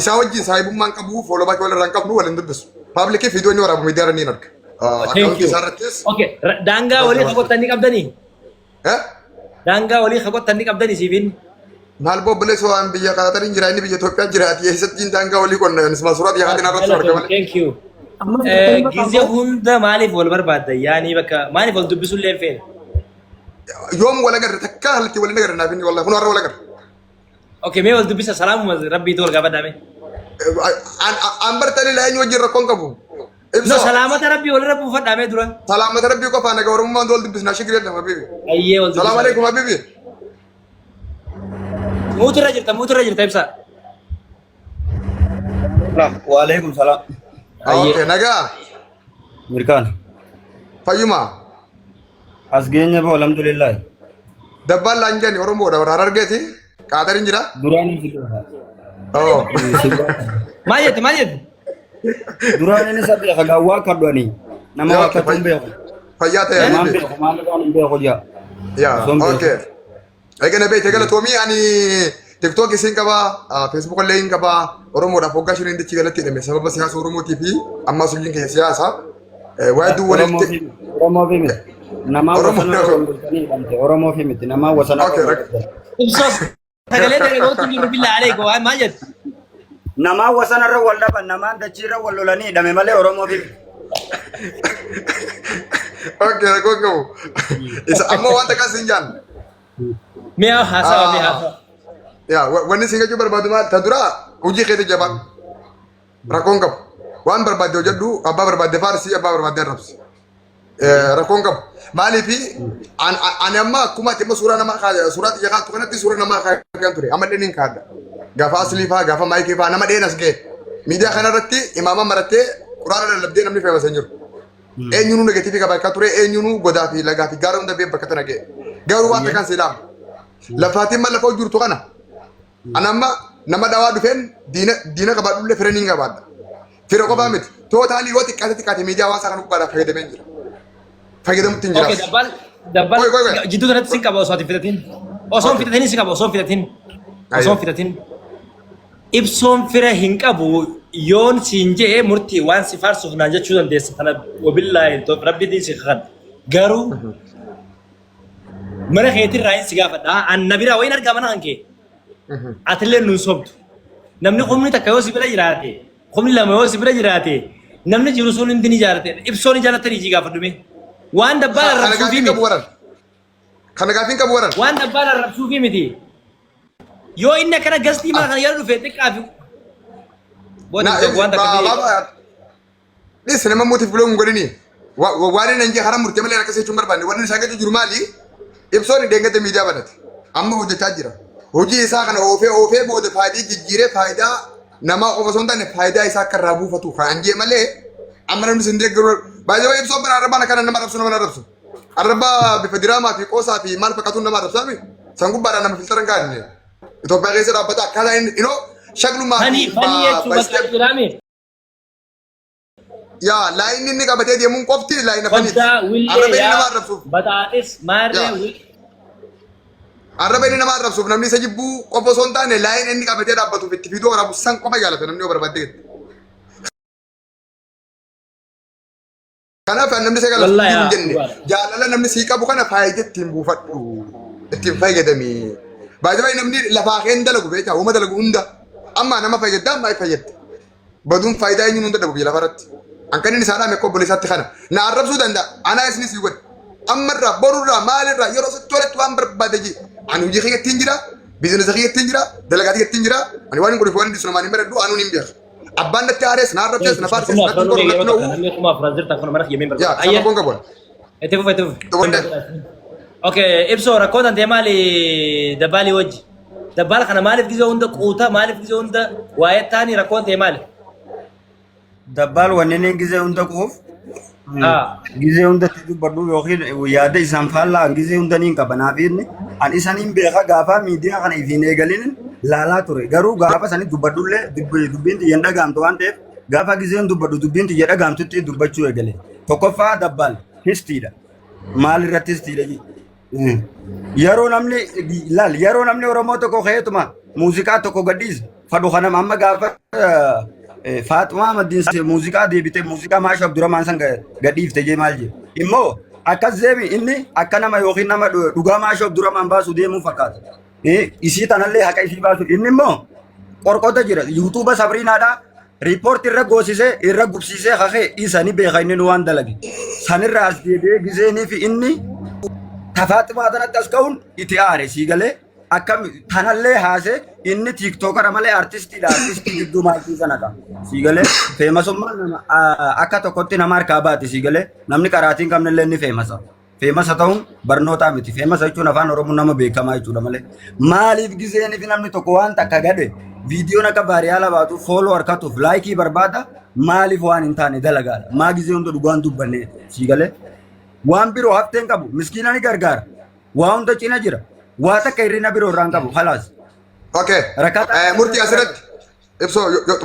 Isaa wajjin saahibummaan qabu follow back walirraa hin qabnu waliin dubbisu. Public viidiyoo inni waraabu miidiyaa irra ni arga. Thank Akkaawuntii you. isaa irrattis. Okay, daangaa walii kakottanii qabdanii? Eh? Daangaa walii kakottanii qabdanii siifin? Maal bobboleessu waan biyya Qaatarii jira inni biyya Itoophiyaa jiraati eessatti daangaa walii qonna isuma suuraa biyya kanaatiin irratti arga malee. Thank you. Amma fudhatanii bakka Gizee hunda maaliif wal barbaadda? Yaanii bakka maaliif wal dubbisuu illee hin feene? Yoom wal agarre takka haalatti wal hin agarre naaf inni wallahi kun har'a wal agarre. Okay, mee wal dubbisa salaamuma rabbiitu wal gaafadhaa mee. An bartanii laa eenyu wajjin rakkoon qabu. No, Ibsoo salaamata rabbii walirra buufadhaa mee dura. Salaamata rabbii qofaa nagaa oromummaan wal dubbisna shigir jedhama habibi. Ayyee wal Salaam dubbisa. alaikum habibi. Muutirra jirta, muutirra jirta ibsa. Waalaikum salaam. Ayyee. Okay, nagaa Mirkaan. fayyuma. As geenye boo alhamdulillah. Dabbaan laan jedhani Oromoodha warra Harargeeti. Qaatariin jira. Duraan si beeka. Oh. Maal jette, maal jette? Duraan inni isa beeka gawwaa kadhu ani. Nama Yaa, wakkatu hin beeku. Fayyaa ta'e Namaan habibi. beeku maal waan hin beeku jaa. Yaa, Osoo hin beeku. okay. Egaa na beekte galatoomii ani TikTok isin qabaa, Facebook illee hin qabaa, Oromoodhaaf waggaa shaniin dachii galatti hidhame sababa siyaasa Oromootii fi ammas hojiin keenya siyaasa. Waa'ee duwwa Oromoo walitti. fi Oromoo fi miti. Namaa Oromoo. wasana irra wal loltanii hidhamte. Oromoo fi miti. Namaa wasana irra Okay, wal rak- loltan. Ibsoo sagalee dargagootu jiru billaa aleeko waan maal jette? Namaa wasana irra wal dhaban namaan dachii irra wal lolanii hidhame malee Oromoo fi miti. Okay, rakkoo hin qabu. Isa ammoo wanta akkas hin jaan. Mee haasawa, mee haasawa. Yaa, wanni isin jechuu barbaadu maal? Ta dura hojii keetii jabaa. Rakkoon qabu. Waan barbaadde hojjedhu, abbaa barbaadde faarsi, abbaa barbaadde arrabsi. Rakkoon qabu. Maaliif ani amma akkuma ati amma suuraa namaa suuraa xiyya kaattu kanatti suuraa namaa kaa'an ture. Amma illee ni kaadha. Gaafa aslii fa'aa, gaafa maayikii fa'aa nama dheenas ga'e. Miidiyaa kanarratti imaama marattee quraana lallabdee namni fe'amasa hin jiru. Eenyunuu negatiivii qaba akka ture eenyunuu godaa fi lagaa fi gaara hunda beek bakka tana ga'e. Garuu waan takkaan siidhaama. Lafaatiin ma lafa jirtu kana. Ani amma nama dhawaa dhufeen diina diina qabaadhullee fira niin qabaadha. Fira qofaa miti. Tootaalii yoo xiqqaate xiqqaate miidiyaa hawaasaa kana gubbaadhaan fayyadamee hin jira. Fayyadamutti hin Okay, jiraas. dabbal dabbal Qoy qoy qoy. jidduu kanatti sin qaba osoo ati fitatin. Osoo hin fitatin si qaba osoo hin fitatin. Osoo hin fitatin. Ibsoon fira hin qabu yoon siin je'e murtii waan si faarsuuf naan jechuu dandeessa tana wabillaahi rabbiitiin si kakadha. Garuu mana keetirraa hin si gaafadha. An na biraa wayin argaa mana kan kee. Atillee nun sobdu. Namni kumni takka yoo si bira jiraate, kumni lama yoo si bira jiraate, namni jiru sun hundi ni jaalate. Ibsoo ni jaalattanii ijii gaafadhu mee. Waan dabbaan Kana arrabsuufii gaaffii qabu miti. waran. Kana gaaffii qabu waran. Waan dabbaan arrabsuufii miti. Yoo inni akkana gastii mana kana yeroo dhufe xiqqaa fi booda waan takka biyya. Dhis nama mootiif biloo hin godhini. Waan inni hin karaa murtee malee akkasii jechuun barbaanne. Wanni isaa gadi jiru maali? Ibsoon deengate miidiyaa banate. Amma hojjechaa jira. Hojii isaa kana oofee oofee booda faayidaa jijjiiree faayidaa namaa qofa osoo hin taane faayidaa isaa akka irraa buufatu kan jee malee amma namni sin deeggaru. Baay'ee ibsoon bara arrabaan akkana nama arrabsu nama arrabsu. Arraba bifa diraamaa fi qoosaa fi maal fakkaatuun nama arrabsaami. San gubbaadhaan nama filtara hin kaa'anne. Itoophiyaa keessa dhaabbata akkaataa inni inoo shaklumaa Fanii fi fanii jechuun bakka jiraame. Yaa laayinni inni qabatee deemuun qofti laayina faniiti. Koddaa willee Arraba inni yaa nama arrabsuuf. baxaaxis maarree Yaa. wil. Arraba inni nama arrabsuuf namni isa jibbuu qofa osoo hin taane laayina inni qabatee dhaabbatuuf itti fiduu waraabu san qofa jaalata namni yoo barbaadde jetti. Kanaaf namni isa galatu Wallahi hin haa, jenne dhugaadha. jaalala namni sii qabu kana faayidaa ittiin buufadhu ittiin fayyadami. Baay'ee namni lafaa keen dalagu beekaa uuma dalagu hunda amma nama fayyadda amma fayyadda. Baduun faayidaa eenyuun hunda dhabu biyya lafarratti. An kan inni isaa dhaame akka obboleessaatti kana. Na arrabsuu danda'a. Anaa isinis sii godhe. Ammarraa borurraa maalirraa yeroo sitti toletti waan barbaade jee. Ani hojii kiyya ittiin jira. Biizinasa kiyya ittiin jira. Dalagaa kiyya ittiin jira. Ani waan hin godhuuf waan hin dhiisu namaan hin baradhu anuun hin beeku. Abbaan natti aarees na arrabsees na faarsees Kuma natti afran hin godhu yeroo natti takka hin namni 4000 jirtan kun mana kiyya Yaa barbaada. sama Ayyee koon qabu. itti fufe itti fufe. Xumurre. Okay, ibsoo rakkoo tantee maali dabbaalii wajji? Dabbaala kana maaliif gizee hunda quuta maaliif gizee hunda waa'ee taanii rakkoon ta'e maali? Dabbaal wanni inni gizee hunda quuf gizee hunda itti dubbadhu yookiin yaada isaan faallaa an gizee hunda niin qaba naaf inni an isaniin beeka gaafa miidiyaa kana ifiin eegalin laalaa ture garuu gaafa sani dubbadhullee dubbiin tiyya hin dhagaamtu waan ta'eef gaafa gizeen dubbadhu dubbiin tiyya dhagaamtutti dubbachuu eegale tokkoffaa dabbaal histiidha maal irratti histiidha jedhu. Yeroo namni laal yeroo namni Oromoo tokko ka'eetuma muuziqaa tokko gadhiise. Fadhu kana amma gaafa Faaxumaa Ahmadiin muuziqaa deebitee muuziqaa Maashu Abdurrahmaan san gadhiifte jee maal jee. Immoo akkas deemi inni akka nama yookiin nama dhugaa Maashu Abdurrahmaan baasu deemuu fakkaata. Isii tanallee haqa isii baasu inni immoo qorqota jira yuutuuba Sabriinaadhaa riippoorti irra goosisee irra gubsiisee kakee isa ni beeka inni nu waan dalage. Sanirraa as deebi'ee gizeenii fi inni tafaaximaa tanatti as ka'uun itti aare sii galee. Akkam tanallee haase inni tiiktookara malee artistiidha. Artistii gidduu maaltu isa naqa. Sii galee feemasummaan nama akka tokkotti nama harkaa baati sii galee namni qaraatii hin qabnellee ni feemasa. Feemasa ta'uun barnootaa miti. Feemasa jechuun afaan Oromoo nama beekamaa jechuudha malee. Maaliif gizeen fi namni tokko waan takka gadhe viidiyoon akka vaariyaala baatu fooloo harkatuuf laayikii barbaada maaliif waan hin taane dalagaadha. Maa gizee hunda dhugaan dubbanne sii galee waan biroo hafteen qabu miskiina ni gargaara. Waa hunda cina jira. Waa takka hir'ina biroo irraa hin qabu. Halaas. Okay. Rakkataa Murtii asirratti ibsoo yoo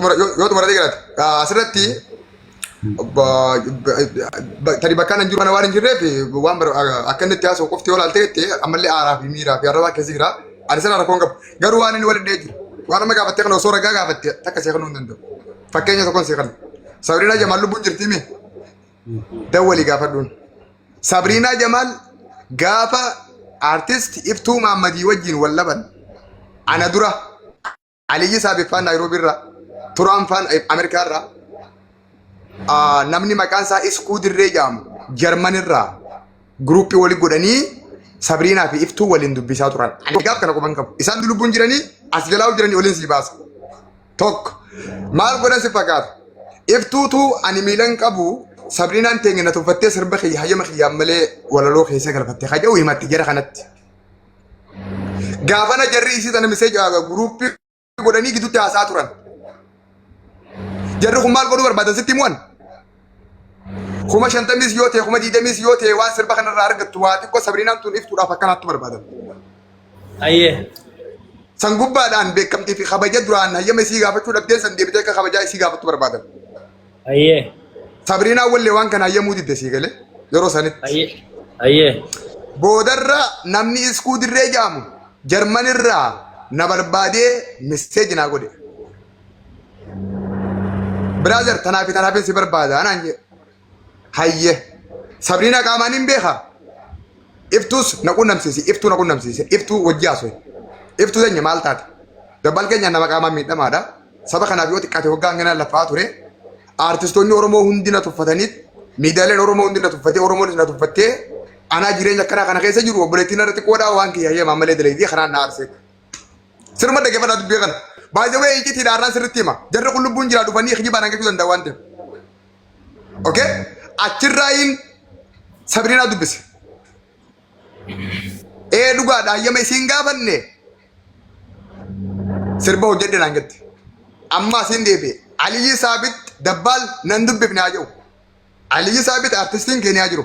xumuratee jiraate asirratti tani bakka hin jiru kana waan hin jirreef waan akka inni itti haasa'u qofti yoo ilaalte jette ammallee aaraa fi miiraa fi arrabaa keessa jira. Ani sana rakkoon qabu. Garuu waan inni waliin dhahee jiru. Waan amma gaafattee kana osoo ragaa gaafatte takka see kennuu hin danda'u. Fakkeenya tokkoon see kenna. Sabriinaa Jamaal lubbuun jirtii mee? Dawwalii gaafadhuun. Sabriinaa Jamaal gaafa artist Iftuu Maammadii wajjin wal dhaban ana dura Aliyyi Saabiffaan Naayiroobii irraa Turaan faan Ameerikaa irraa namni maqaan isaa Iskuu Dirree jedhamu Jarman irraa guruuppii walii godhanii Sabriinaa fi Iftuu waliin dubbisaa turan. Ani gaaf kana quban qabu. Isaan lubbuun jiranii as jalaa jiranii oliin sii baasa. Tokko maal godhan si fakkaata? Iftuutu ani miila hin qabu Sabriinaan teenya na tuffattee sirba kiyya hayyama kiyyaan malee walaloo keessa galfatte ka jedhu himatti jara kanatti. Gaafana jarri isii tana miseeja guruuppii godhanii gidduutti haasaa turan. Jarri kun maal godhuu barbaadan sitti himuwan? 50,000s yoo ta'e 20,000s yoo ta'e waan sirba kanarraa argattu waa xiqqoo Sabriinaan tun iftuudhaaf akkanaatti barbaadan. Ayyee. San gubbaadhaan beekamtii fi kabaja duraan hayyama isii gaafachuu dhabdeen san deebitee akka kabajaa isii gaafattu barbaadan. Ayyee. Sabriinaan wallee waan kana hayyamuu didde sii galee yeroo sanitti. Ayyee. Ayyee. Boodarra namni iskuu dirree jedhamu Jarmanirraa na barbaadee message naa godhe. Brother tanaaf tanaaf si barbaada naan jedhe. Hayye. Sabriinaa qaamaan hin beekaa. Iftuus na qunnamsiisi, iftuu na qunnamsiise, iftuu wajji haasofne. Iftuu teenya maal taate? Dabbal keenya nama qaamaan miidhamaadha. Saba kanaaf yoo xiqqaate waggaa hangana lafaa ture. Aartistoonni Oromoo hundi na tuffatanii, miidiyaaleen Oromoo hundi na tuffatee, Oromoonis na tuffattee, anaa jireenya akkanaa kana keessa jiru obboleettiin irra xiqqoodhaa waan kiyya hayyamaa malee dalaydii kanaan na aarsee. Sirma dhaggeeffadhaa dubbii kana. Baay'ee wayii icciitiidha har'aan sirriitti hima. Jarri kun lubbuun jiraa dhufanii kijibaan hangachuu danda'a waan ta'eef. Okay? Achirraayin Sabriinaa dubbise. Ee dhugaadha hayyama isiin gaafanne sirba hojjedhe naan jette. Amma asiin deebi'e. Aliyyi Saabit Dabbaal nan dubbifne haa jedhu. Aliyyi Saabit artistiin Keeniyaa jiru.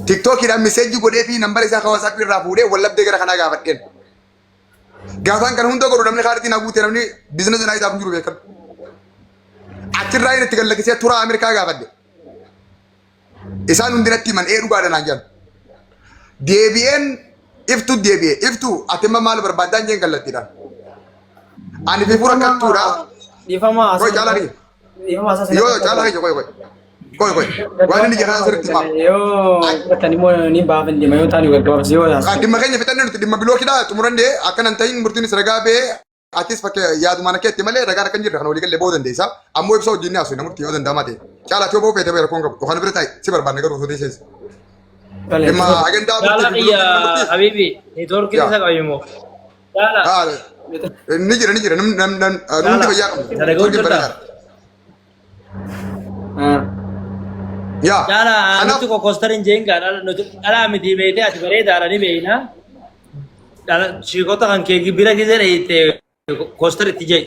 Tiktookiidhaan miseejii godhee fi nambara isaa WhatsApp irraa fuudhee wallabdee gara kanaa gaafadheen. Gaafaan kana hunda godhu namni kaartii naa guute namni biizinasii naa isaaf hin jiru beekadhu. Achirraa inni itti gallakkisee turaa Ameerikaa gaafadhe. Isaan hundi natti himan ee dhugaadha naan jedhan. Deebi'een iftu deebi'e iftu ati amma maal barbaaddaan jeen kallattiidhaan. Ani fi fura kattuudha. Dhiifama Qoy caalaa kiyya. Dhiifama asaa Yoo caalaa kiyya qoy qoy. Qoy qoy. Waan inni jedhan sirriitti himaa. Yoo fudhatan immoo ni baafan deema yoo taane gaggabaabsi yoo Dhimma keenya fixannee nuti dhimma bilookiidha xumurannee akkanan ta'in murtiin isa ragaa ba'ee atis fakkee yaadumaan akka itti malee ragaan akka hin jirre kana walii galee ba'uu dandeessa. Ammoo ibsa wajjin ni haasofna murtii yoo danda'amaa ta'e. Caalaatti yoo ba'uu feete ba'e rakkoon qabu. Yookaan bira taa'i si barbaanne garuu osoo teessees. Dhimma agandaa Caalaa murtii fi kiyya bilookii murtii. habiibi neetwoorkiin isa qabi immoo. Caalaa. Ni jira ni jira namni hundi fayyaa qabu. Sana ga'uu Turkiin jirta. bareedaadha. Yaa. Caalaa Kanaaf nuti kokoostar hin jeen gaa nuti dhalaa miti beeytee ati bareedaadha ni beeyna. Shiikota kan kee bira gisee dhayite koostar itti jee.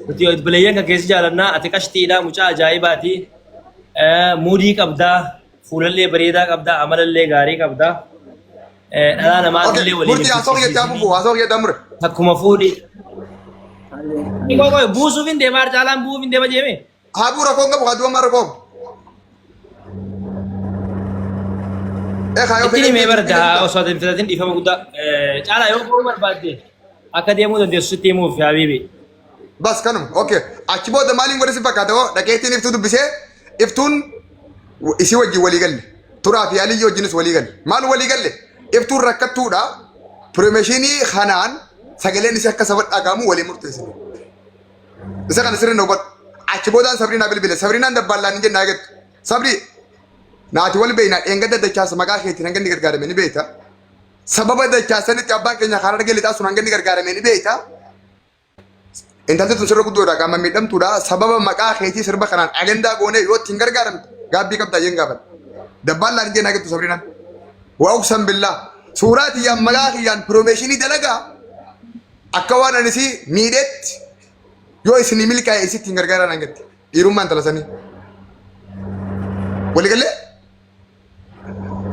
Nuti obboleeyyan kan keessi jaalannaa ati qashtiidha mucaa ajaa'ibaati. Muudii qabdaa fuulallee bareedaa qabdaa amalallee gaarii qabdaa. Dhalaa okay namaatillee waliin murtii hin haasoo kiyya fichisiisinii. fufu haasoo kiyya mure. Takkuma fuudhi. Qoy qoy buusuuf hin deemaa caalaan bu'uuf hin deema jeeme. Haa bu'u rakkoon qabu haa du'ammaa rakkoon. Ee kaayoo Ittiin himee fedhe barda osoo ati hin filatin dhiifama guddaa. Caalaa yoo bu'uu barbaadde akka deemuu dandeessu sitti himuuf habiibi. Bas kanuma. Okay. Achi booda maaliin godhe si fakkaata hoo dhaqeetiin Iftuu dubbisee, Iftuun isii wajjin walii galle. Turaa fi Aliyyi wajjinis walii galle. Maal walii galle? Iftuun rakkattuudha. Promotion kanaan sagaleen isii akka saba dhagahamu walii murteessine. Isa kana sirriin hubadhu. Achi boodaan Sabriinaa bilbile. Sabriinaan dabbaallaan hin jennaa jettu. Sabri, naati wal beekna, dheengadda Dachaasa maqaa keetiin hanga inni gargaarame ni beekta. Sababa Dachaasanitti abbaan keenya karaa argee lixaa sun hanga inni gargaarame ni beekta. Intalti tun sirra guddoodha, qaama miidhamtuudha. Sababa maqaa keetii sirba kanaan agendaa goonee yoo ittiin gargaaramte gaabbii qabdaa jeen gaafadha. Dabbaallaan hin jennaa jettu Sabriinaan. Waa uqsan billaa. Suuraa tiyyaan maqaa kiyyaan promotion dalagaa akka waan ani si miidhetti yoo isinii milkaa'e isitti hin gargaaraan hangatti. Dhiirummaa intala sanii. Waliigalee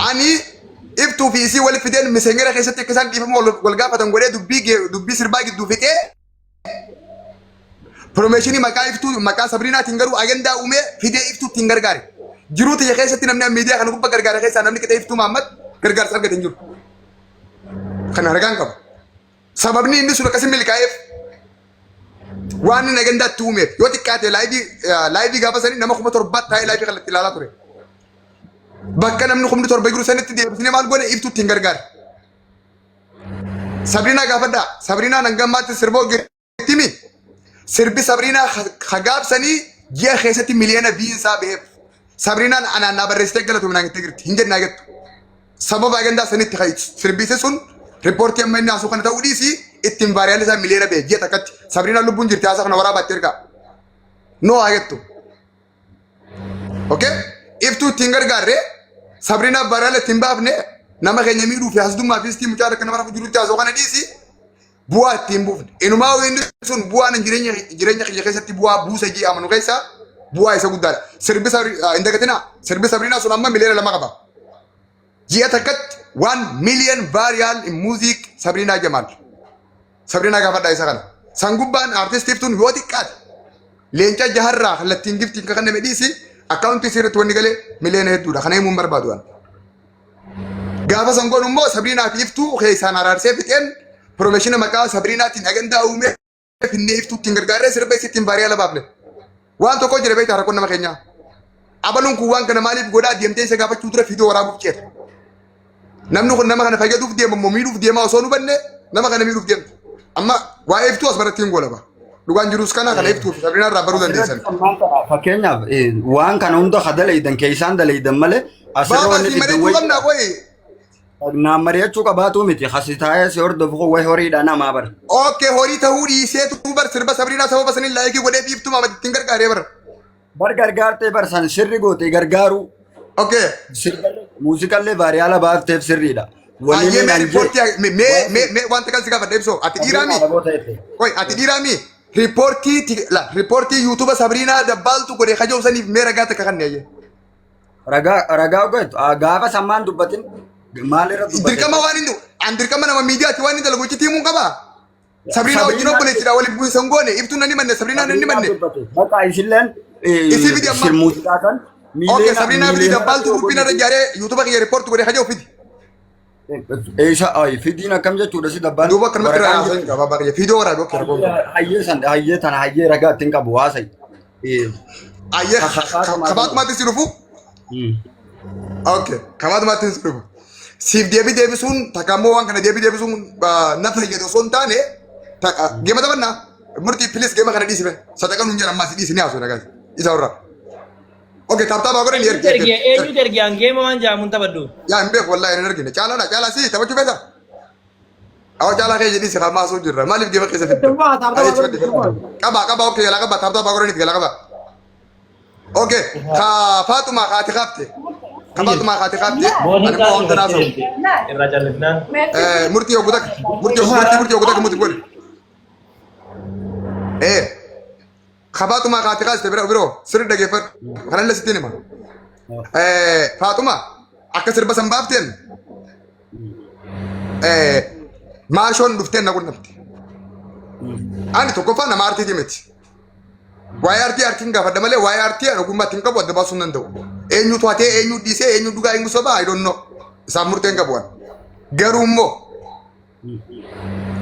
ani Iftuu fi isii wali fideen miseenyera keessatti akka isaan dhiifama wal gaafatan godhee, dubbii sirbaa gidduu fixee, promotion maqaa Iftuu, maqaa Sabriinaatiin garuu agendaa uumee fidee Iftuu ittiin gargaare. Jiruu tiyya keessatti namni miidiyaa kana gubbaa gargaare keessaa namni qixee Iftuu Mahammad gargaarsa argate hin jiru. Kana ragaan qaba. Sababni inni sun akkasii milkaa'eef waan inni agendaa itti uumeef, yoo xiqqaate live gaafa sanii nama 7000 taa'ee live kallattii ilaalaa ture. Bakka namni 7,000 jiru sanitti deebisnee maal goone? Iftuu ittiin gargaare. Sabriinaa gaafadhaa. Sabriinaan hanga ammaatti sirba hojjettimi. Sirbi Sabriinaa hagaabsanii ji'a keessatti miliyoona biinsaa beef. Sabriinaan anaan naa barreessitee galatu minaan itti jirti. Hin jennaa jettu. Sababa agendaa sanitti sirbise sun report amma inni haasuu kana ta'uu dhiisii ittiin viral isaa miliyoona beef ji'a takkatti. Sabriinaan lubbuun jirti, haasaa kana waraabaatti ergaa. No haa jettu. Okay? Iftuu ittiin gargaarre, Sabriinaa viral ittiin baafne, nama keenya miidhuu fi haasdummaa fi istii mucaa akka nama rafu jirutti haasoo kana dhiisi bu'aa ittiin buufne. Inumaa inni sun bu'aan jireenya kiyya keessatti bu'aa buusa jee amanu keessaa bu'aa isa guddaadha. Sirbi hin dagatinaa, sirbi Sabriinaa sun amma miliyoona 2 qaba. Ji'a takkatti 1 million viral in music Sabriinaa Jamaal. Sabriinaa gaafadhaa isa kana. San gubbaan aartistiif tun yoo xiqqaate leenca jaharraa kallattiin giftiin kan kenname dhiisi, account isii irratti wanni galee miliyoona hedduudha. Kana himuun barbaadu waan. Gaafa san godhu immoo Sabriinaa fi Iftuu keessaan araarsee fixeen, promotion maqaa Sabriinaatiin agandaa uumee finnee, Iftuu ittiin gargaarree, sirba isii ittiin viral baafne. Waan tokko jira beektaa, rakkoon nama keenyaa. Abaluun kun waan kana maaliif godhaa deemtee isa gaafachuu dura fiidoo waraabuuf ceeta. Namni kun nama kana fayyaduuf deema immoo miidhuuf deema osoo nu banne nama kana miidhuuf deemta. Amma waa'ee Iftuu as baratti hin goolaba. Dhugaan jirus kana kana Iftuu fi Sabriinaa irraa baruu dandeessan. Fakkeenyaaf waan kana hunda ka dalaydan keessaan dalaydan malee asirra Baaba wanni si fiddan mari'achuu wayi qabnaa qoyi. Naan mari'achuu qabaatu miti, kasi taa'ee si hordofu kun wayi horiidha namaa bara. Okay, horii ta'uu dhiiseetu bar sirba Sabriinaa sababa saniin like godhee fi Iftuu Maamad ittiin gargaaree bar. Bar gargaartee bar san sirri gootee gargaaru. Muuziqaallee viral baafteef sirriidha. Wanni Ayyee, mee inni report mee mee mee wanta kan si gaafadhe, ibsoo, ati dhiiraami? Qoy, ati dhiiraami? Report la report YouTube Sabriinaa dabbaaltu godhe kajoo saniif mee ragaa takka kan ayyee. Ragaa ragaa godhatu gaafa sammaan dubbatin maalirra dubbate? Dirqama waan inni an dirqama nama miidiyaati waan inni dalagu itti himuun qabaa. Sabriinaa wajjin obboleettidha, waliif bu'iinsa hin goone, Iftuun nan himanne, Sabriinaa nan himanne. Maqaa isilleen Isii fidi amma. Sir muuziqaa kan Okay, Sabriinaa fidi, dabbaaltu group narra ijaaree YouTube kiyya report godhe kajoo fidi. Eessa ay fidiin akkam jechuudha si dabbaan. Duuba akkanumatti irraa haasa'in qaba baay'ee. Fiidoo waraabe, okay, rakkoon qabu. Hayyee san hayyee tana hayyee ragaa ittiin qabu haasa'i. Ayyee, kabaatumaatti si dhufu. Okay, kabaatumaatti si dhufu. Siif deebii deebisuun takka immoo waan kana deebii deebisuun na fayyadu osoo hin taane game taphannaa. Murtii, please, game kana dhiisime. Sadaqa nuun jedhan ammaa si dhiisi, ni haasoo nagaa isa irraa. Okay, tap tap godhani ergi. Eenyutu erge? Eenyutu erge? An game waan jaamuun taphadhu. Yaa, hin beeku wallahi, hin argine. Caalaadha, caalaa si taphachuu feeta? Awwa, caalaa kee jedhii si haa maasuu jirra. Maaliif game keessa fidda? Tap tap godhani. Qaba qaba, okay, yala qaba, tap tap godhaniif yala qaba. Okay, ka Faatuma kaati kaafte. Ka Faatuma kaati kaafte. Ani immoo wanta naasa'u. Irraa callifnaan. Murtii oguu takka. Murtii murtii murtii oguu takka murtii godhi. Ka Faatuma kaati kaaste bira biroo sirri dhageeffadhu. Kanallee sittiin hima. Faatuma akka sirba san baafteen maashoon dhufteen na qunnamte. Ani tokkoffaa nama aartiiti miti. Waa'ee aartii aartiin gaafadha malee waa'ee aartii ani ogummaa ittiin qabu adda baasuu hin danda'u. Eenyutu hatee, eenyu dhiisee, eenyu dhugaa, eenyu sobaa, I don't know. Isaan murteen qabu ani. Garuu immoo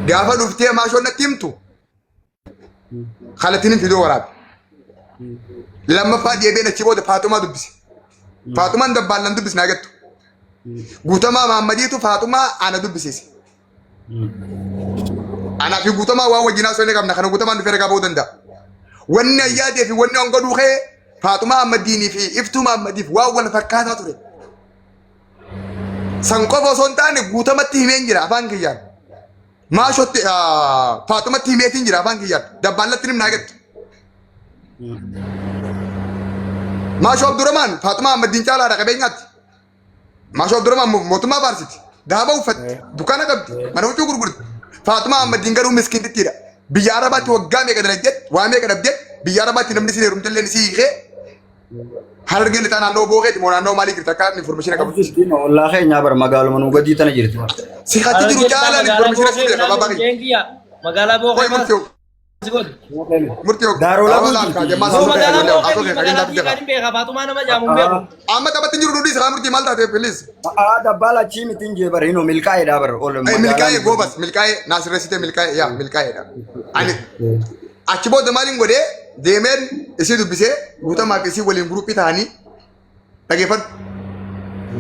gaafa dhuftee maashoon natti himtu Kalattiin viidiyoo waraabe. Lammaffaa deebiin achi booda Faaxumaa dubbise. Faaxumaan dabbaallan dubbisnaa jettu. Guutamaa Mahaammadiitu Faaxumaa ana dubbisiise. Anaa fi guutamaa waan wajjin haasoo inni qabna kana guutamaan dhufee ragaa ba'uu danda'a. Wanni ayyaadee fi wanni hongodhuu ka'e Faaxumaa Ahmadiinii fi Iftuu Mahaammadiif waan wal fakkaataa ture. San qofa osoo hin taane guutamatti himeen jira afaan kiyyaan. Maashotti Faaxumatti himeetiin jira afaan kiyyaan. Dabbaallatti himnaa jettu. Maashoo Abdurrahmaan Faaxumaa Ahmadiin caalaadha qabeenyaatti. Maashoo Abdurrahmaan mootummaa faarsiti. Daaba uffatti. Dukkaana qabdi. Mana huccuu gurgurti. Faaxumaa Ahmadiin garuu miskiintittiidha. Biyya Arabaatti waggaa meeqa dalagdeet waa meeqa dhabdeet biyya Arabaatti namni si heerumtellee si hiikee Harargeen lixaa naannoo bookeeti moo naannoo maalii jirti akka information qabu. Ollaa keenyaa bara magaaluma nuu gadii tana jirti. Si hatti jiru caalaan information si beeka baabaa kiyya. Magaalaa Qoy Bookee maal murtii si godhe? murtii Daaroo Awwa lafa laaf kaajammaa Yoo sasoo magaalaa kee Bookee asoo kee magaalaa kagendaa fidee Xiiqaa ni beeka Faatumaa nama jaamu hin beeku. Amma taphatti jiru dudii isaa murtii maal taate please. Aa dabbaala achii miti hin jee bara hinoo milkaa'eedha bara ol Milkaa'ee goobas milkaa'ee naasirreessitee milkaa'ee yaa milkaa'eedha. Ani achi booda maaliin godhee deemeen isii dubbisee guutamaa fi isii waliin guruppii ta'anii dhageeffadhu.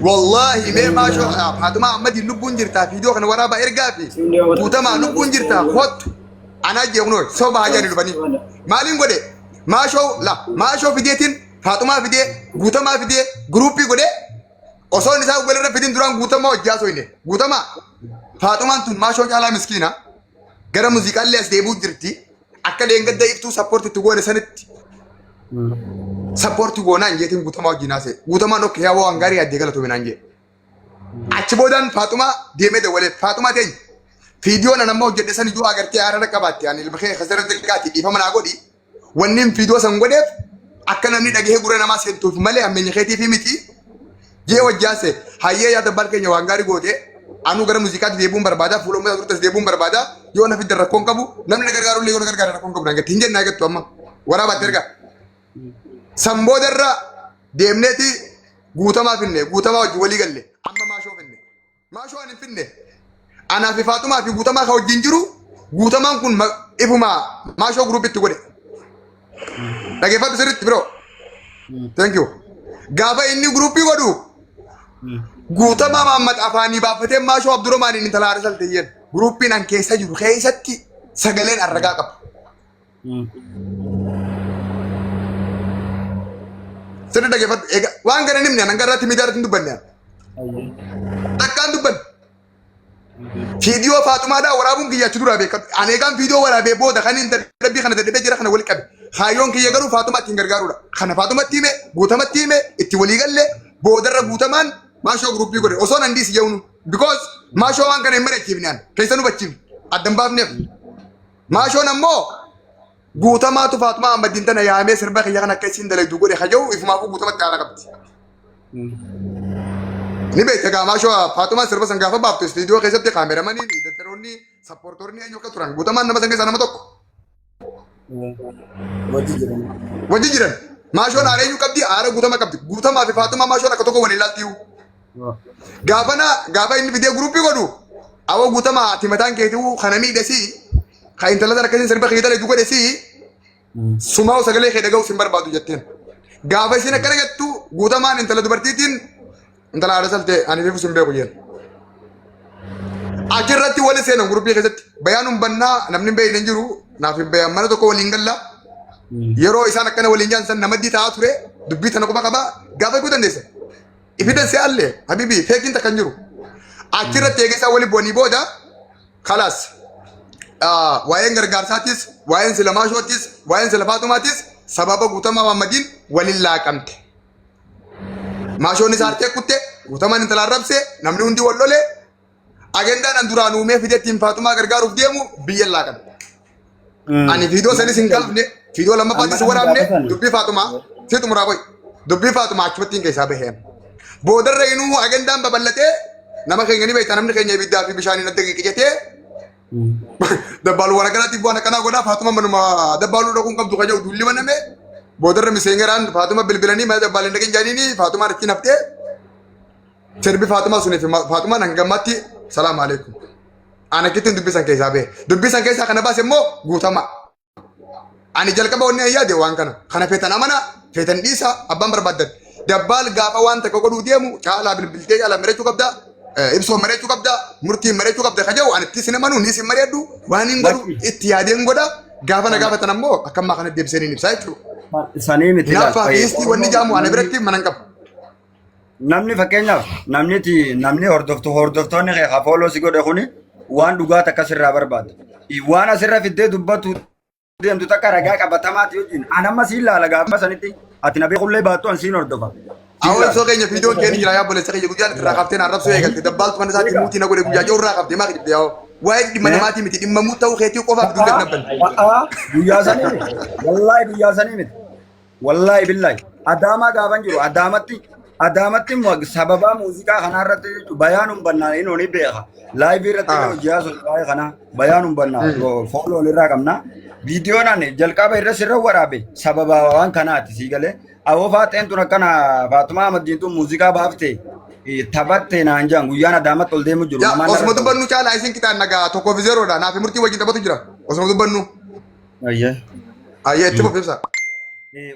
Wallaahi mee maashoo Faatumaa Ahmadiin lubbuun jirtaa viidiyoo kana waraabaa ergaa fi guutamaa lubbuun jirtaa kottu anaa jeeqnoo soba hajaa dhufanii. Maaliin godhe maashoo la maashoo fideetiin Faatumaa fidee guutamaa fidee guruppii godhee osoo inni isaan walirra fidin duraan guutamaa hojjaa soyne guutamaa Faaxumaan tun maashoo caalaa miskiina gara muuziqaallee as deebi'uu jirti akka dheengadda iftuu sappoorti itti goone sanitti sappoorti goonaan jeetiin guutamaa wajjin haasa'e guutamaan okkee yaa waan gaarii addee galatoomi naan jee achi boodaan Faaxumaa deemee dawwalee Faaxumaa teenya fiidiyoo nan amma hojjedhe san iyyuu agartee haarara qabaatte ani ilma kee kasarra xiqqaati dhiifama naa godhi Wanni hin fiidoo san godheef akka namni dhagahee gurra namaa seentuuf malee hammeenya keetiif miti. Jee wajjaase hayyee yaa dabbaal keenya waan gaarii goote anuu gara muuziqaatti deebi'uun barbaada fuula uummata duratti deebi'uun barbaada yoo na fiddan rakkoon qabu namni na gargaaru illee yoo na gargaara rakkoon qabu naan hin jennaa gattu amma waraabaatti ergaa. San boodarra deemneeti guutamaa finne guutamaa wajjin walii galle amma maashoo finne. Maashoo ani hin finne. Anaa fi Faaxumaa fi Guutamaa ka wajjin jiru Guutamaan kun ifuma Maashoo group itti godhe. Dhageeffadhu sirriitti bro. Thank you. Gaafa inni gruuppii godhu Guutamaa Mahammad afaanii baafatee Maashoo Abdurrahmaaniin intala haadha salteeyyen. Gruuppiin an keessa jiru keessatti sagaleen arragaa qaba. Sirri dhaggeeffadhu. Egaa waan kana hin himne hanga irratti miidiyaa irratti hin dubbanne. Takkaan dubbanne. Viidiyoo Faaxumaadhaa waraabuun kiyya achi duraa beekadhu. Ani egaan viidiyoo waraabee booda kan hin dadhabbii kana dadhabee jira kana wal qabe. Kaayyoon kiyya garuu Faaxumaa ittiin gargaaruudha. Kana Faaxumatti hime, guutamatti hime, itti walii galle boodarra guutamaan maashoo guruppii godhe. Osoo nan dhiisi jechuun. Because maashoo waan kana hin mari'achiifne ani. Keessa nu hubachiifne. Addan baafneef. Maashoon ammoo guutamaatu Faaxumaa Ahmadiin tana yaamee sirba kiyya kana akka isiin dalagdu godhe haja'u ifumaafuu guutamatti haala qabdi. Ni beekta gaa maashoo Faaxumaan sirba san gaafa baaftu istiidiyoo keessatti kaameramaniin editeroonni sappoortoonni eenyu akka turan guutamaan nama san keessaa nama tokko Wajji jiran. wajji jiran. Maashoon aara eenyu qabdi aara guutama qabdi guutamaa fi Faaxumaa maashoon akka tokko waliin ilaaltiyu. Gaafana gaafa inni fidee guruppii godhu awwa guutamaa ati mataan keetuu kana miidhe sii ka intala sana akkasiin sirba kee dalagdu godhe sii sumaa'u sagalee kee dhaga'u sin barbaadu jetteen. Gaafa isiin akkana jettu guutamaan intala dubartiitiin intala haadha saltee ani fifu sin beeku jeen. Achirratti wali seenan guruppii keessatti bayaanuun bannaa namni hin beekne hin jiru naaf hin bayan mana tokko waliin galla. Yeroo isaan akkana waliin jaan san namaddi taa'aa ture dubbii tana quba qabaa gaafa eeguu dandeessa. Ifida si alle habibi feekin takka hin jiru. Achirratti eega isaa wali bu'anii booda kalaas waa'een gargaarsaatis waa'een sila maashootis waa'een sila faaxumaatis sababa guutamaa Mahammadiin waliin laaqamte. Maashoon isaa harkee kutte guutamaan intala arrabse namni hundi wal lole Agendaan an duraan uumee fidee ittiin Faaxumaa gargaaruuf deemu biyya laaqan. Ani viidiyoo sanis hin kaafne, viidiyoo lammaffaattis hin waraabne, dubbii Faaxumaa si xumuraa qoy. Dubbii Faaxumaa achumatti hin keessaa baheen. Boodarra inuu agendaan babal'atee nama keenya ni beekta namni keenya ibiddaa fi bishaaniin adda qiqicatee dabbaaluu waan akkanaatiif waan akkanaa godhaa Faaxuma manuma dabbaaluu dhaquun qabdu kan jedhu duulli baname boodarra miseengeraan Faaxuma bilbilanii mana dabbaaleen dhaqin jedhaniini Faaxumaan achiin haftee Sirbi Faaxumaa sunii fi Faaxumaan hanga ammaatti salaam alaikum. Ana kittiin dubbisan keessaa bahe. Dubbisan keessaa kana baase immoo guutamaa. Ani jalqaba wanni ani yaade waan kana. Kana feetan amana, feetan dhiisa, abbaan barbaaddan. Dabbaal gaafa waan takka godhuu deemu caalaa bilbiltee caalaa mari'achuu qabda. Ibsoo mari'achuu qabda, murtiin mari'achuu qabda ka jedhu ani itti sin amanu, ni sin mari'adhu, waan hin godhu itti yaadeen godha. Gaafa na gaafatan ammoo akka ammaa kana deebisee niin ibsaa jechuudha. Sanii miti laal. Hinaaffaa fi istii wanni jedhamu ana biratti mana hin qabu. Namni fakkeenyaaf namni namni hordoftu hordoftoonni kee hafooloo si godhe kuni waan dhugaa takka sirraa barbaada. Waan asirra fiddee dubbatu deemtu takka ragaa qabatamaati wajjin. An amma siin laala gaafa sanitti ati na beekullee baattu an siin hordofa. Siin Awwa laala. ibsoo keenya viidiyoon keenya jira yaa obboleessa keenya guyyaan irraa kaftee na arrabsuu eegalte dabbaaltu mana isaatii muutii na godhe guyyaa jiru irraa kaftee maa kijibde yaa'oo. Waa'ee dhimma namaatii miti dhimma muu ta'uu keetii qofaaf duuba hin abbanne. Guyyaa sanii miti. Wallaahi guyyaa sanii miti. Wallaahi billaahi. Adaamaa gaafan jiru Adaamatti Adaamatti immoo sababaa muuziqaa kanaa irratti jechuun bayaan hin bannaa inni ni beeka. Laayivii irratti illee hojii haasoo waa'ee kanaa bayaan hin bannaa fooloo irraa qabna. Viidiyoon ani jalqaba irra sirra waraabe sababa waan kanaati sii galee. Awoo faaxeen tun akkana Faatumaa Ahmaddiin tun muuziqaa baafte taphatte naan jaan guyyaan Adaamatti ol deemu jiru. Yaa Namaan osuma narra dubbannu caalaa isin qixaan nagaa 1-0dha naaf murtii wajjin taphatu jira osuma dubbannu. Ayyee. Ayyee itti fufi ibsa.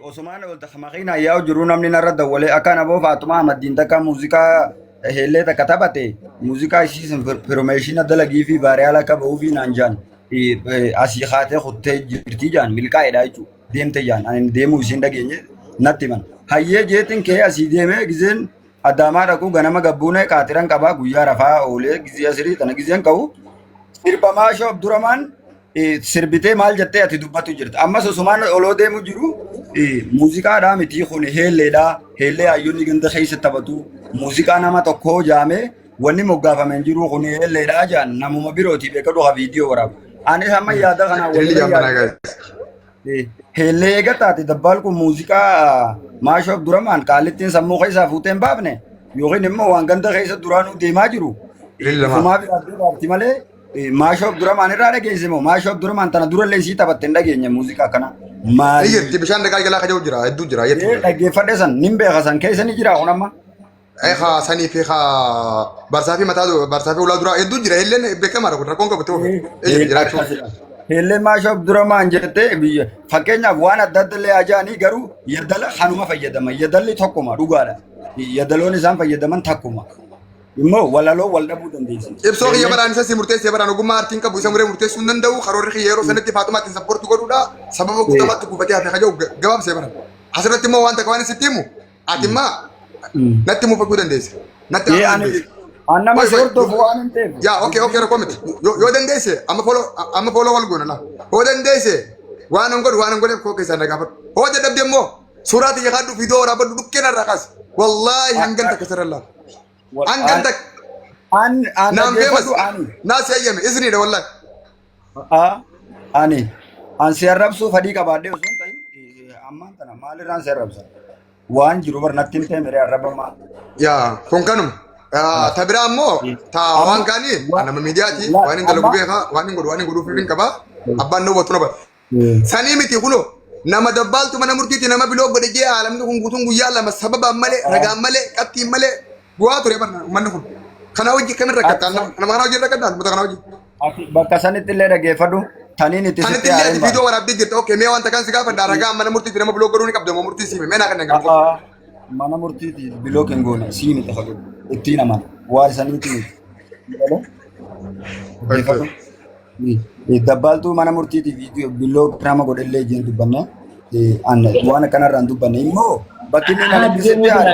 Osumaan ol makiinaa yaa'u jiru namni narra dawwalee akka naboo Faatumaa Ahmaddiin takka muuziqaa heellee takka taphate muuziqaa ishii piroomeeshina dalagii fi baariyaala akka ba'uu fi naan jaan asii kaatee kuttee jirtii jaan milkaa'edha jechuudha deemte jaan ani deemuu isiin dhageenye natti himan. Hayyee jeetiin kee asii deemee gizeen Adaamaa dhaquu ganama gabbuunee qaatiran qabaa guyyaa rafaa oolee gizee asirii tana gizeen qabu sirba maashoo Abduramaan sirbitee maal jettee ati dubbatu jirta. Ammas osumaan oloo deemu jiru muuziqaadhaa miti kun heelleedhaa heellee hayyoonni ganda keessa taphatu muuziqaa nama tokkoo jaamee wanni moggaafame hin jiru kun heelleedhaa jaan namuma birootii beekadu ha viidiyoo waraabu. Anis amma yaada kanaa Ililli walirra jaambanaa yaada. gaa'is. Heellee eega taate dabbaal kun muuziqaa maashoo Abduramaan qaallittiin sammuu keessaa fuutee hin baafne yookiin immoo waan ganda keessa duraanuu deemaa jiru Ililli lamaa. ifumaa fi addee baafti malee maashoo Abduramaan irraa dhageesse moo maashoo Abduramaan tana durallee isii taphatte hin dhageenye muuziqaa akkana Ni maali jirti bishaan dhagaa jalaa kaja'u jira hedduu jira jettu jira. Dhaggeeffadhe san nin beeka san keessa ni jira kun amma. Haa sanii fi haa barsaa fi mataa barsaa fi ulaa duraa hedduu jira illeen beekamaadha kun rakkoon qabu ta'uu fi jiraachuu. Heellee maashoo Abduramaan jettee biyya fakkeenyaaf waan adda adda illee ajaa'anii garuu yaddala kanuma fayyadaman yaddalli tokkuma dhugaadha. Yaddaloon isaan fayyadaman takkuma. Immoo walaloo wal dhabuu dandeessi. Ibsoo kiyya baraan isa si murteessee baraan ogummaa aartiin qabu isa muree murteessuu hin danda'u karoorri kiyya yeroo sanatti Faaxumaa ittiin sappoorti godhuudha sababa guutamatti kuufatee hafe kaja'u gabaabsee baran. Asirratti immoo waan takka waan sitti himu ati immaa natti mufachuu dandeessa. Natti Ee aaruu ani dandeessa. an nama Wait, si wait. hordofu waan hin ta'eef. Yaa okay okay rakkoo miti. Yoo dandeesse amma follow wal goona laa. Yoo dandeesse waan hin godhu waan hin godheef koo keessaa na gaafadhu. Yoo dadhabde immoo suuraa tiyya kaadhu viidiyoo waraabadhu dhukkee narraa kaasi. Wallaahi hangan takka sirra laala. Hangan takka. An an Naan feemas. dhaggeeffadhu ani. Naa si hayyame isniidha wallaahi. Ani an si arrabsuu fedhii qabaadhee osoo hin ta'in ammaan tana maalirraan si arrabsa? Waan jiru bar natti hin ta'e miree arrabamaa. Yaa kun kanuma. Ta biraa immoo ta waan kaanii nama miidiyaati waan hin dalagu beekaa waan hin godhu waan hin godhuuf hin qabaa abbaan na hubatu na bara. Sanii miti kunoo nama dabbaaltu mana murtiitti nama biloo godhe jee aalamni kun guutuun guyyaa lama sababaan malee ragaan malee qabxiin malee bu'aa ture barna uummanni kun. Kana hojii kamin rakkattaa nama kana hojii rakkattaa uummata kana hojii. Ati bakka sanitti illee dhaggeeffadhu taniin itti Sanitti sitti illee ati aareen viidiyoo waraabdee jirta okee mee wanta kan si gaafadha ragaa mana murtiitti nama biloo godhuu ni qabda moo murtii siime mee naa kan hin baane. Mana murtiiti biloo hin goone sii miti hagu ittiin amana waa isaniiti miti. Dhaggeeffadhu. Dabbaaltuu mana murtiiti viidiyoo biloo nama godhellee jeen dubbanne waan akkanarraa hin dubbanne immoo bakki inni nama sitti aare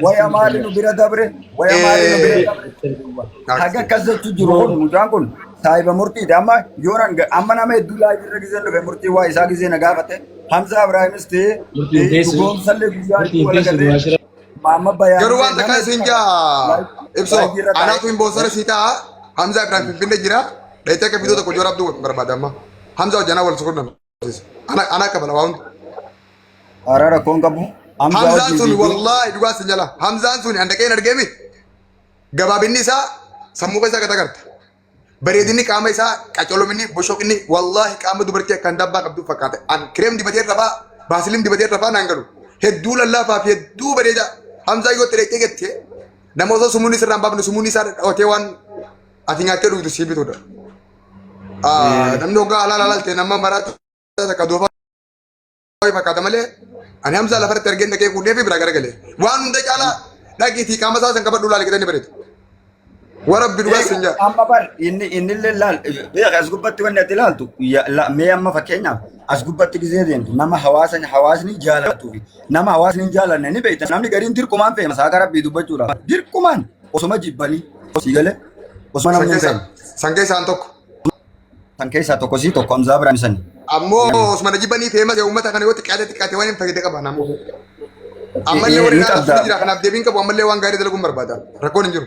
waya maali nu bira dabre waya maali nu bira dabre haga akkas jechuu jiru kun mucaan kun saahiba murtiiti amma yoon amma nama hedduu live irra gizeen dhufe murtii waa isaa gizee na gaafate Hamza Ibraahimis ta'ee Murtiin teessu. dhugoomsallee guyyaa Murtiin wal teessu agarree duwwaa Maamma Bayaan Garuu waan takka isin jaa ibsoo anaatu hin boonsara sii ta'a Hamza Ibrahim Finfinnee jira dhayitee akka viidiyoo tokko joora abduu barbaada amma Hamza hojjanaa wal sukur namsiisa ana ana akka bala waa hundi. Haaraa rakkoon qabu. Hamzaa Hamzaan wajjin sun viidiyoo wallaahi dhugaa sin jala Hamzaan sun handaqee hin argeemi gabaabinni isaa sammuu keessaa gata garta. Bareedinni qaama isaa, qacolominni, boshoqinni, wallaahi qaama dubartii akkaan dabbaa qabdu fakkaata. An kireem dibatee rafaa, baasiliin dibatee rafaa naan galu. Hedduu lallaafaa fi hedduu bareeda. Hamzaa yoo itti dhaqxee gatte nama osoo sumuunni sirraa hin baafne sumuunni isaa dhawatee waan ati nyaattee dhugdu sii bitudha. Namni hoggaa alaal alaal ta'e nama maraatu takka doofaa. wayii fakkaata malee ani Hamzaa lafarratti argeen dhaqee fuudhee fi biraa garagale. Waan hunda caalaa dhaqiitii qaama isaa san qabadhu laali qixanii bareedu. Warabbi dhugaa sin jaa. Amma bar inni innillee laal beeka as gubbatti wanni ati ilaaltu mee amma fakkeenyaaf as gubbatti gisee deemtu nama hawaasa hawaasni jaalatuu fi nama hawaasni hin jaalanne ni beekta. Namni gariin dirqumaan feema saaka rabbii dubbachuudhaaf dirqumaan osoma jibbanii sii galee osoma namni hin feene. San keessaan tokko. San keessaa tokko sii tokko Hamzaa Biraan sani. Ammoo osuma na jibbanii feema uummata kana yoo xiqqaate xiqqaate waan hin fayyade qaba namoo. Ammallee warri Ni naannoo qabda. jira kanaaf deebiin qabu ammallee waan gaarii dalaguun barbaada. Rakkoon hin jiru.